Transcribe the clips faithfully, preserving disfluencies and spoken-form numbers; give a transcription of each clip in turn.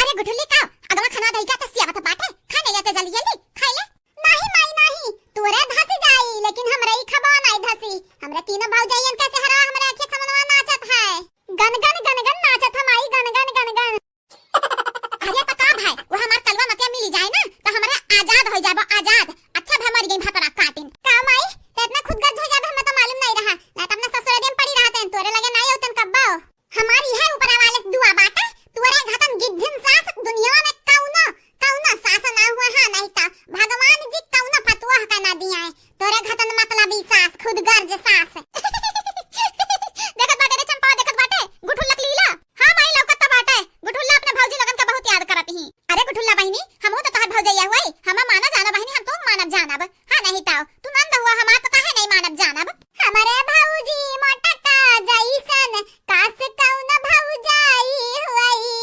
ए गुठुल्ली का, अगवा खनवा दही का तो सियावत बाटे, खा नहीं लेते जल्दी जल्दी, खाई ले। नाही माई नाही, तोरे धसी जाई, लेकिन हमरे ई खबा नाही धसी। हमरे तीनों भौजाइयन के चेहरवा हमरे आँखी समनवा नाचत है। गन गन गन गन नाचत है माई, गन गन गन गन। अरे तो का भाई, वो हमार कलवा मतिया मिली जाए ना, तो हमरे आजाद हो जाबो, आजाद। अच्छा भाई मर गई भतरा काटिन। का माई, ते इतना खुदगर्ज हो जाबे, हमें तो मालूम नहीं रहा, ना तो अपना ससुराल में पड़ी रहते हैं, तोरे लगे नहीं होतन कब्बो। हमार इहे ऊपरा वाले से दुआ बाटे, तोरे घतन गिद्धिन सास दुनिया में कौनो, कौनो सास ना हुआ, हाँ, नहीं तो भगवान जी कौनो फतुआ का ना दिया है। तोरे घतन मतलबी सास, खुदगर्ज सास। देखत बाटे रे चंपा, देखत बाटे, गुठुल्ला के लीला। हाँ माई, लौकत तो बाटे, गुठुल्ला अपने भौजी लोगन के बहुत याद करत ही। अरे गुठुल्ला बहिनी, हमहू तो तोहर भौजैया हुई, हम माना जाना बहिनी, हम तो मानब जानब। हाँ नहीं तो, तू नंद हुआ हमार तो काहे नहीं मानब जानब? हमरे भौजी मोटका जैसन, कास कौन भौजाई हुई,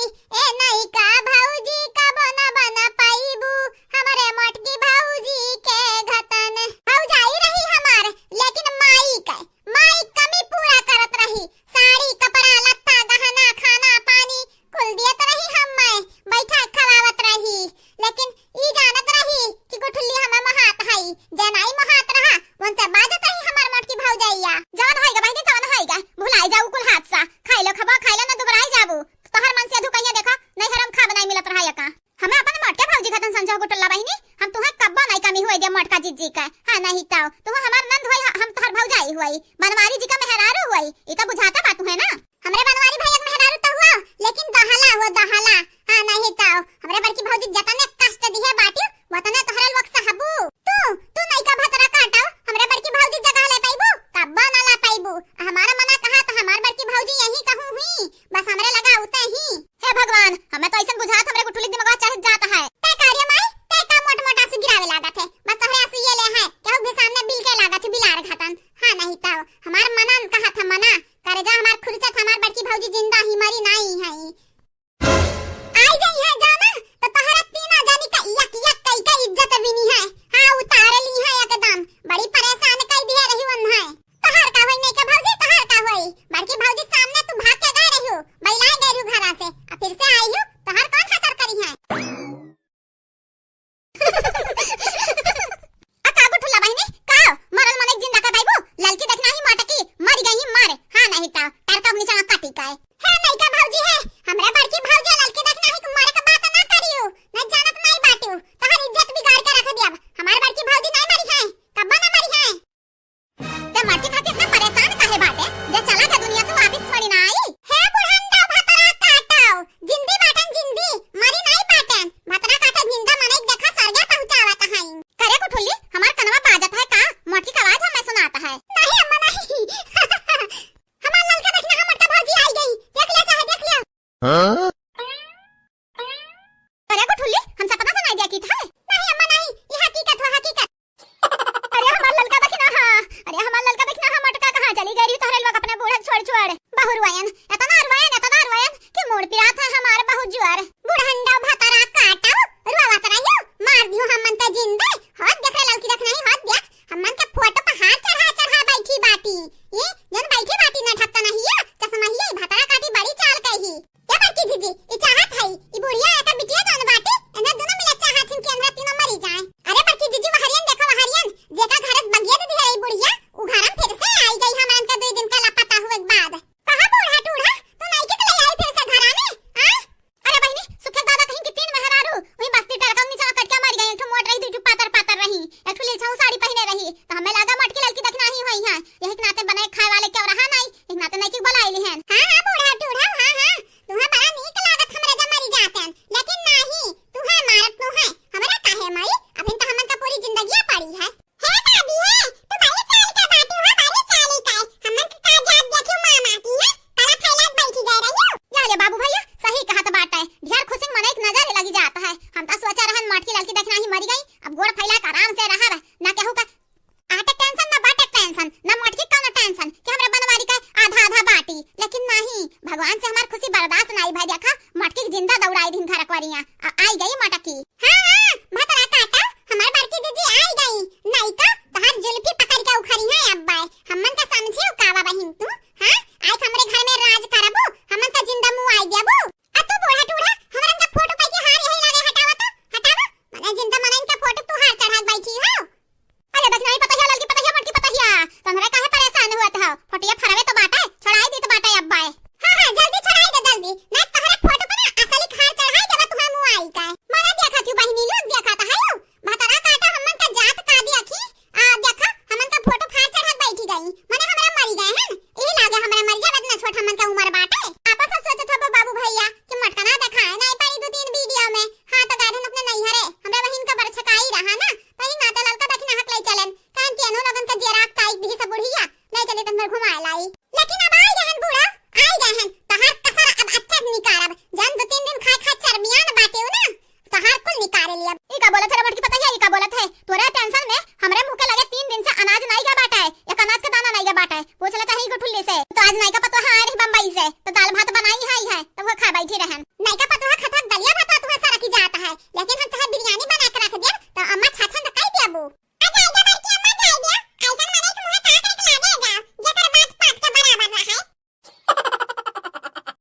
ए नैका भौजी कबो न बन पाइबू, हमरे मोटकी भौजी के घतन। भौजाई रही हमार, लेकिन माई के, माई कमी पूरा करत रही, साड़ी, कपड़ा, लत्ता, गहना, खाना, पानी, कुल दियत रही हम्मे, बैठा खवावत रही, लेकिन ई जानत रही कि गुठुल्ली हमें महात हई, जे नाई महात रहा, उनसे बाजत रही हमार मोटकी भौजैया। जवन होइगा बहिनी, तवन होइगा, भुलाई जाऊ कुल हादसा, खाई लो खबा, खाई लो ना दुबराई जाबू, तोहर मन से अधू कहिया देखा, नहीं हरम खाब नहीं मिलत रहा यका। हमें अपन मोटके भौजी खतन समझो गुठुल्ला बहिनी, हम तुहे कब्बो नहीं कमी हुए दे मोटका जिज्जी का, हाँ नहीं ताओ, तुहे हमार नंद होई, हम तोहर भौजाई हुई, बनवारी जी का मेहरारू हुई, ई तो बुझाता बा तुहे ना। हमरे बनवारी भैया के मेहरारू तो हुआ, लेकिन दहला हुआ दहला। हाँ, नहीं तो हमरे बड़की भौजी जतने कष्ट दिहे बाटी, वतने तोहरे लोग सहबू। तू, तू नैका भतरा काटो, हमरे बड़की भौजी जगह ले पाइबू, कब्बो ना ला पाइबू। हमारा मना कहा तो हमार बड़की भौजी यही कहूँ हुई, बस हमरे लगा उते ही। हे भगवान, हमें तो ऐसन बुझात हमरे गुठुली दिमागवा चढ़ जात है। ते का रे माई, ते का मोट मोट आंसू गिरावे लागत है, बस तोहरे आंसू ये ले है, केहू भी सामने बिल के लागत है, बिलार घातन। हाँ, नहीं तो हमार मना कहा था मना, करेजा हमार खुरचत, हमार बड़की भौजी जिंदा ही, मरी नाई है। आई जाई है जाना, तो तोहरा तीना जानी का यक यक कई का इज्जत बिनी है। हाँ, उतार ली है एकदम, बड़ी परेशान कई दिए रही वन है। तोहर का होई नहीं के भौजी, तोहर का होई? बड़की भौजी सामने तू भाग के गए रही हो, बैलाए गए रही घरा से, अब फिर से आई हो, तोहर कौन खतर करी है? आ का गुठुल्ला बहिनी, का मरल मनई जिंदा कर पाइबू? ललकी देखना ही मोटकी, मर गई ही मर। हाँ नहीं तो टरका नीचे काटी का है। हे नैका भौजी है, हमरा बड़की भौजी ललकी देखना ही मरे का बात ना करियो, न जानत नहीं बाटियो, तोहर इज्जत बिगाड़ के रख दिया। हमार बड़की भौजी नहीं मरी है, कब्बा ना मरी है। ते मरती खातिर इतना परेशान काहे बाटे? जे चला गया दुनिया से वापिस थोड़ी ना आई। हे बुढ़ंडा भतरा काटो, जिंदी बाटन जिंदी, मरी नाई बाटन। भतरा काटो जिंदा मनई देखा सरगे पहुंचावत हईं। करे गुठुल्ली, हमार कनवा बाजत है का? मोटकी का आवाज हमें सुनात है। नहीं अम्मा नहीं। हमार ललका देखना, हमार मोटका भौजी आई गई। देख लिया चाहे देख लिया। हाँ? अरे गुठुल्ली, हम सपना सुनाई दिया की था? नहीं अम्मा नहीं, ये हकीकत हुआ हकीकत। अरे हमार ललका देखना हा, अरे हमार ललका देखना हा, मोटका कहाँ चली गई रही तोहरे लोग अपने बूढ़ा छोड़ छोड़। बहु रुआयन, इतना रुआयन, इतना रुआयन कि मूड़ पिरात है हमार बहुत जुआर। बुढ़ंडा भतरा काटो, रुआवत रहियो, मार दियो हमन त जिंदे। होत देख रे ललकी देखना ही, होत देख, हमन के फोटो पर हाथ चढ़ा चढ़ा बैठी बाटी। ये जन बैठी बाटी न ढक्कन ही, चश्मा ही, भतरा काटी बड़ी चाल कही। ए बड़की जीजी, ई चाहत हई, ई बुढ़िया एकर बिटिया जौन बाटे, एन्हर दुनो मिले चाहत हिन कि एन्हर तीनों मरी जाए। अरे बड़की जीजी, वहरियन देखो, वहरियन, जेका घर बगिया दे दिहे ई बुढ़िया, उ घर में फिर से आई गई हमरन के दुई दिन के लापता हुए के बाद। कहाँ बूढ़ा टूढ़ा, तू नइके के ले आई फिर से घरा में, आ? अरे बहिनी, सुखे दादा कहीं कि तीन मेहरारू, वही बस्ती टरका नीचे कट के मर गई, एक ठो मोट रही, दू ठो पातर पातर रही, एक ठो लीलछाऊ साड़ी पहने रही, तो हमें लागा मोटकी ललकी देखना ही हुई है, यही के नाते बने खाए वाले क्यों रहा नहीं, एक नाते नइकी बोलाई लिहन। हाँ, हाँ, बूढ़ा टूढ़ा, हाँ, हाँ, तुहा बड़ा नीक लागत हमरे जब मरी जातन, लेकिन नाही, तुहा मारत नु है, हमरा काहे माई, अभिन तो हमन का पूरी जिंदगिया पड़ी है। हे दादी, हे, तू बड़ी चाल के बाटू हो, बड़ी चाल के, हमन का का जात देखियो मामा की, हैं? कला फैलात बैठी गए रहियो। या रे बाबू भैया, सही कहत बाटे, ढेर खुशी में मनई के नजर लगी जात है। हम तो सोचा रहन मोटकी ललकी देखना ही मरी गई, अब गोड़ फैला के आराम से रहब, ना केहू का आटे टेंशन, ना बाटे टेंशन, ना मोटकी कौनो टेंशन कि हमरे बनवारी का आधा आधा बाटी। लेकिन नाही, भगवान से हमार खुशी बर्दाश्त नाही भई। देखा, मोटकी के जिंदा दौड़ाई दिन घर अकवरिया, आ, आई गई मोटकी। हाँ, हाँ, भतरा काटा, हमार बड़की जीजी आई गई। नहीं तो तोहार जुल्फी पकड़ के उखड़ी है अब्बा। हमन का समझे कावा बहिन तू, हाँ? आज हमरे घर में राज करबू, हमन का जिंदा मुँह आई देबू। आ तू बूढ़ा टूढ़ा, हमरन का फोटो पे लेकिन हम तोहार बिरयानी बना के रख देब,